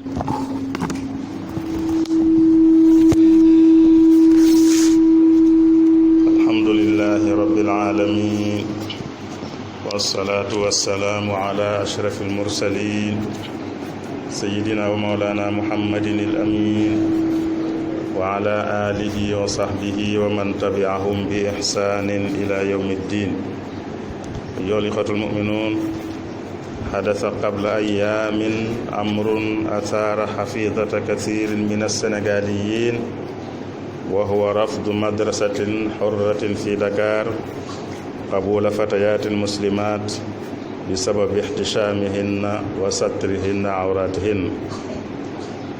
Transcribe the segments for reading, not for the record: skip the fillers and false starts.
الحمد لله رب العالمين، والصلاة والسلام على أشرف المرسلين سيدنا ومولانا محمد الأمين وعلى آله وصحبه ومن تبعهم بإحسان إلى يوم الدين. أيها الإخوة المؤمنون، حدث قبل أيام أمر أثار حفيظة كثير من السنغاليين، وهو رفض مدرسة حرة في دكار قبول فتيات مسلمات بسبب احتشامهن وسترهن عوراتهن،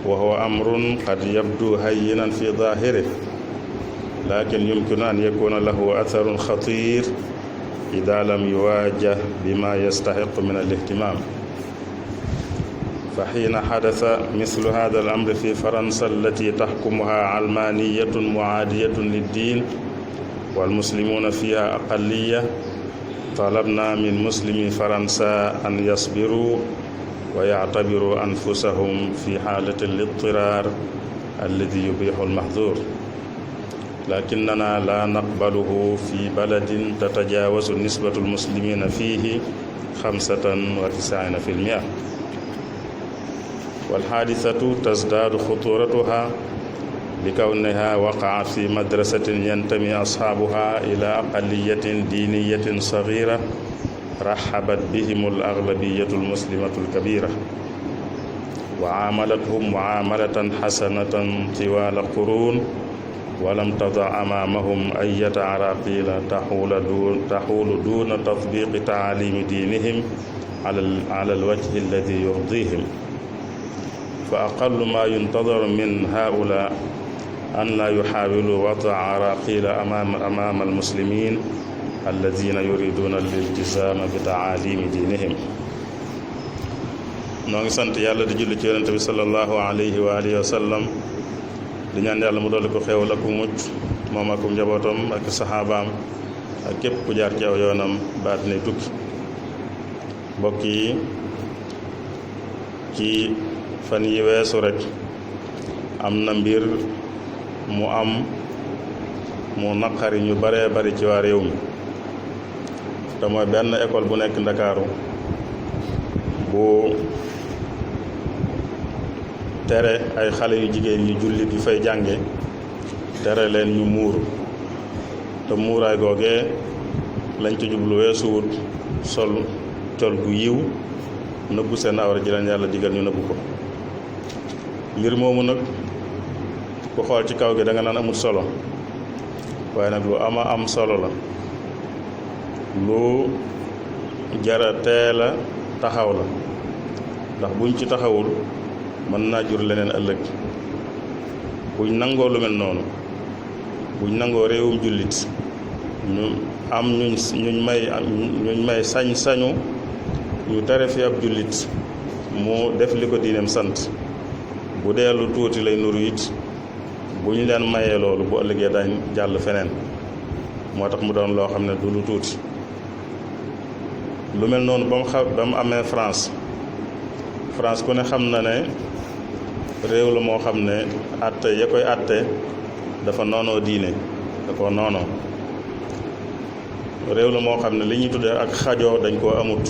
وهو أمر قد يبدو هينا في ظاهره، لكن يمكن أن يكون له أثر خطير إذا لم يواجه بما يستحق من الاهتمام. فحين حدث مثل هذا الأمر في فرنسا التي تحكمها علمانية معادية للدين والمسلمون فيها أقلية، طلبنا من مسلمي فرنسا أن يصبروا ويعتبروا أنفسهم في حالة الاضطرار الذي يبيح المحظور، لكننا لا نقبله في بلد تتجاوز نسبة المسلمين فيه 95%. والحادثة تزداد خطورتها لكونها وقعت في مدرسة ينتمي أصحابها إلى أقلية دينية صغيرة رحبت بهم الأغلبية المسلمة الكبيرة، وعاملتهم معاملة حسنة طوال قرون، ولم تضع أمامهم أي عراقيل تحول دون تطبيق تعاليم دينهم على الوجه الذي يرضيهم. فأقل ما ينتظر من هؤلاء أن لا يحاولوا وضع عراقيل أمام المسلمين الذين يريدون الالتزام بتعاليم دينهم. noo ngi sant yàlla di julli ci yonent bi sallallahu alayhi wa alihi wa sallam, di ñaan yàlla mu dolli ko xéewal ak mucc moom ak njabootam ak saxaabaam ak képp ku jaar ci aw yoonam ba àddina tukki. mbokk yi, ci fan yi weesu rek am na mbir mu naqari ñu baree bari ci waa réew mi, te mooy benn école bu nekk Ndakaaru bu tere ay xale yu jigéen yu jullit yu fay jànge, tere leen ñu muuru. te muuraay googee lañ ci jublu weesuwut sol col gu yiw nëbbu seen awra ji leen yàlla digal ñu nëbbu ko. mbir moomu nag ku xool ci kaw gi da nga naan amul solo, waaye nag lu am solo la, lu jara teel a taxaw la, ndax buñ ci taxawul mën naa jur leneen ëllëg. buñ nangoo lu mel noonu, buñ nangoo réewum jullit ñu am ñuñ may sañ-sañu ñu tere fi ab jullit mu def li ko diineem sant, bu dee lu tuuti lay nuru it bu ñu leen mayee loolu bu ëllëgee dañ jàll feneen. moo tax mu doon loo xam ne du lu tuuti. lu mel noonu ba mu amee France ku ne xam na ne réew la moo xam ne àtte ya koy àtte dafa noonoo diine, da ko noonoo. réew la moo xam ne li ñuy tuddee ak xajoo dañ koo amut,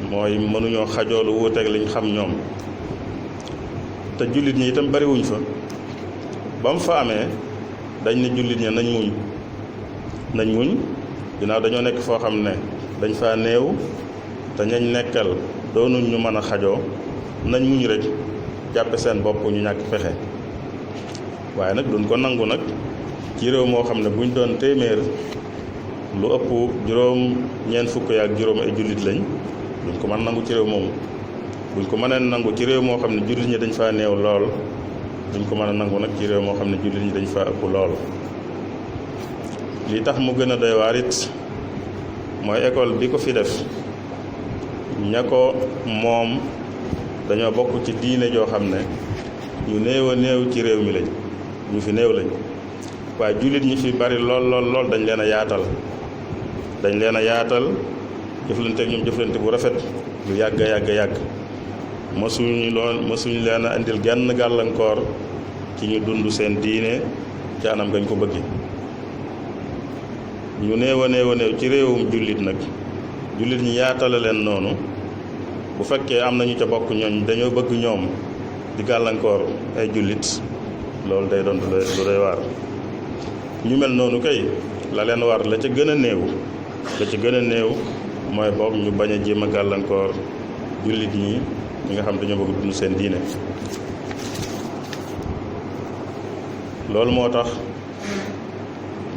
mooy mënuñoo xajoo lu wuuteeg liñ xam ñoom. te jullit ñi itam bariwuñ fa. ba mu fa amee dañ ne jullit ña nañ muñ ginnaaw dañoo nekk foo xam ne dañ faa néew te ñañ nekkal doonuñ ñu mën a xajoo, nañ muñ rek jàppe seen bopp ñu ñàkk pexe. waaye nag duñ ko nangu nag ci réew moo xam ne buñ doon téeméer lu ëpp ñeent fukk ak juróom ay jullit lañ, duñ ko mën nangu ci réew moomu. buñ ko mënee nangu ci réew moo xam ne jullit ñi dañ faa néew lool, duñ ko mën a nangu nag ci réew moo xam ne jullit ñi dañ faa ëpp lool. li tax mu gën a doy waar it mooy école bi ko fi def ña ko moom dañoo bokk ci diine joo xam ne ñu néew a néew ci réew mi lañ, ñu fi néew lañ. waaye jullit ñi fi bari lool dañ leen a yaatal jëflante ak ñoom jëflante bu rafet lu yàgg mësuñu leen a indil genn gàllankoor ci ñu dund seen diine ci anam gañ ko bëgge ñu néew a néew ci réewum jullit nag jullit ñi yaatale leen noonu bu fekkee am nañu ca bokk ñooñ dañoo bëgg ñoom di gàllankoor ay jullit loolu day doon lu doy waar ñu mel noonu kay la leen war la ca gën a néew mooy boobu ñu bañ a jéem a gàllankoor jullit ñi nga xam dañoo bëgg dund seen diine loolu moo tax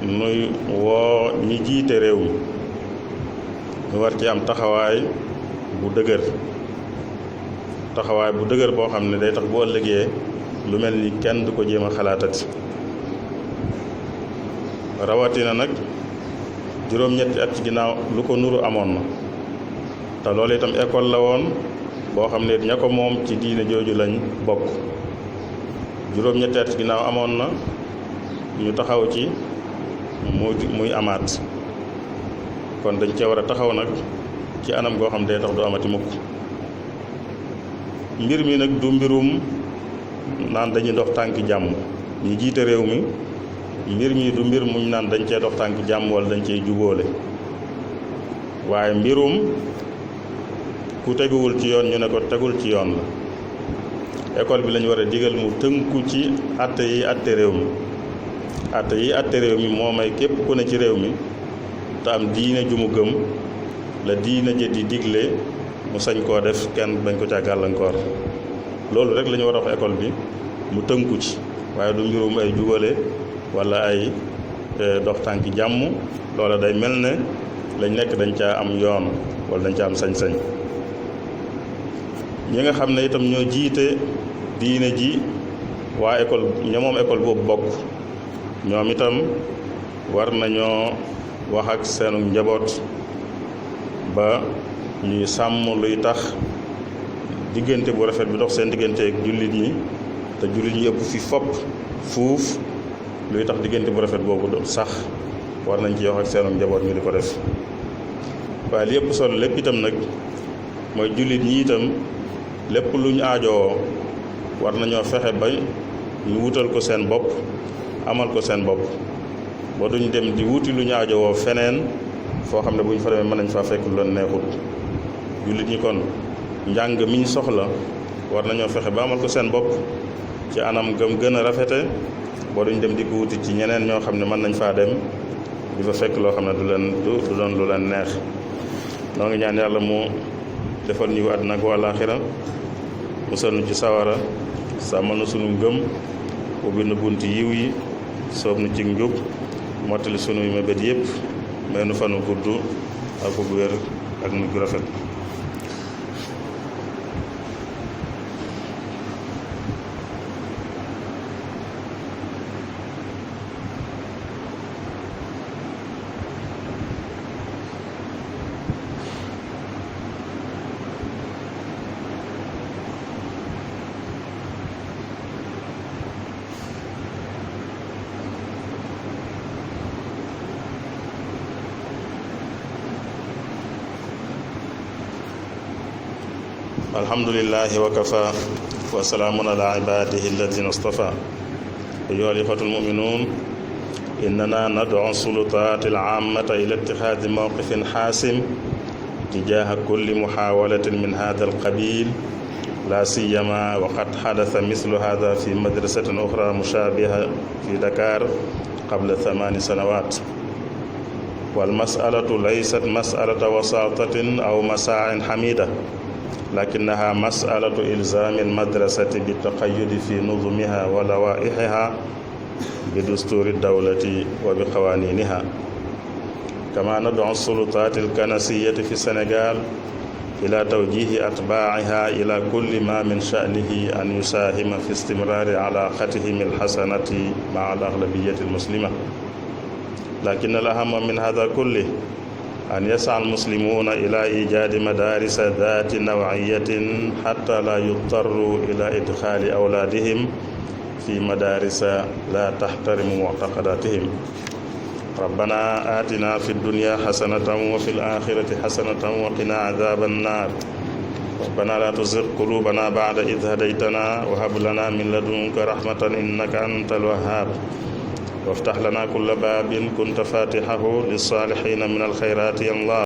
nuy woo ñi jiite réew mi ñu war ci am taxawaay bu dëgër boo xam ne day tax bu ëllëgee lu mel ni kenn du ko jéem a xalaatati rawatina nag juróom-ñetti at ci ginnaaw lu ko nuru amoon na te loolu itam école la woon boo xam ne ña ko moom ci diine jooju lañ bokk juróom-ñetti at ci ginnaaw amoon na ñu taxaw ci muy amaat kon dañ cee war a taxaw nag ci anam goo xam day tax du amati mukk mbir mi nag du mbirum naan dañuy dox tànki jàmm ñi jiite réew mi mbir mi du mbir muñ naan dañ cee dox tànki jàmm wala dañ cee jubóole waaye mbirum ku teguwul ci yoon ñu ne ko tegul ci yoon la école bi lañu war a digal mu tënku ci atte yi atte réew mi moo may képp ku ne ci réew mi te am diine ju mu gëm la diine ja di digle mu sañ koo def kenn bañ ko ca gàllankoor loolu rek la ñu war a wax école bi mu tënku ci waaye du mbirum ay jubale wala ay dox tànki jàmm loola day mel ne lañ nekk dañ caa am yoon wala dañ caa am sañ-sañ ñi nga xam ne itam ñoo jiite diine ji waa école ña moom école boobu bokk ñoom itam war nañoo wax ak seenu njaboot ba ñuy sàmm luy tax diggante bu rafet bi dox seen diggante ak jullit ñi te jullit ñi ëpp fi fopp fuuf luy tax diggante bu rafet boobu sax war nañ ci wax ak seenu njaboot ñu di ko def waaye li ëpp solo lépp itam nag mooy jullit ñi itam lépp lu ñu aajowoo war nañoo fexe ba ñu wutal ko seen bopp amal ko seen bopp ba duñ dem di wuti lu ñu aajowoo feneen foo xam ne bu ñu fa demee mën nañ faa fekk lu leen neexut jullit ñi kon njàng mi ñu soxla war nañoo fexe ba amal ko seen bopp ci anam gëm gën a rafete ba duñ dem di ko wuti ci ñeneen ñoo xam ne mën nañ faa dem di fa fekk loo xam ne du doon lu leen neex noo ngi ñaan yàlla mu defal ñu àddina ak àllaaxira musal nu ci sawara sàmmal nu sunu ngëm ubbi nu bunt yiw yi soob nu ci njub mottali sunuy mébét yépp may nu fanu gudd ak bu wér ak mujj gu rafet alhamdulillahi wa kafa wa salaamun ala ibadihi alladina istafa ayuha alikhwatu almuminun innana nad'u sulutati al'ammata ila ittixaadi mawqifin xaasim tijaha kulli muxawalatin min hada alqabil la siyama wa qad xadasa mislu hada fi madrasatin uxra mushabiha fi Dakar qabla 8 sanawat والمسألة ليست مسألة وساطة أو مساع حميدة لكنها مسألة إلزام المدرسة بالتقيد في نظمها ولوائحها بدستور الدولة وبقوانينها كما ندعو السلطات الكنسية في السنغال إلى توجيه أتباعها إلى كل ما من شأنه أن يساهم في استمرار علاقتهم الحسنة مع الأغلبية المسلمة لكن الأهم من هذا كله أن يسعى المسلمون إلى إيجاد مدارس ذات نوعية حتى لا يضطروا إلى إدخال أولادهم في مدارس لا تحترم معتقداتهم ربنا آتنا في الدنيا حسنة وفي الآخرة حسنة وقنا عذاب النار ربنا لا تزغ قلوبنا بعد إذ هديتنا وهب لنا من لدنك رحمة إنك أنت الوهاب وافتح لنا كل باب كنت فاتحه للصالحين من الخيرات يا الله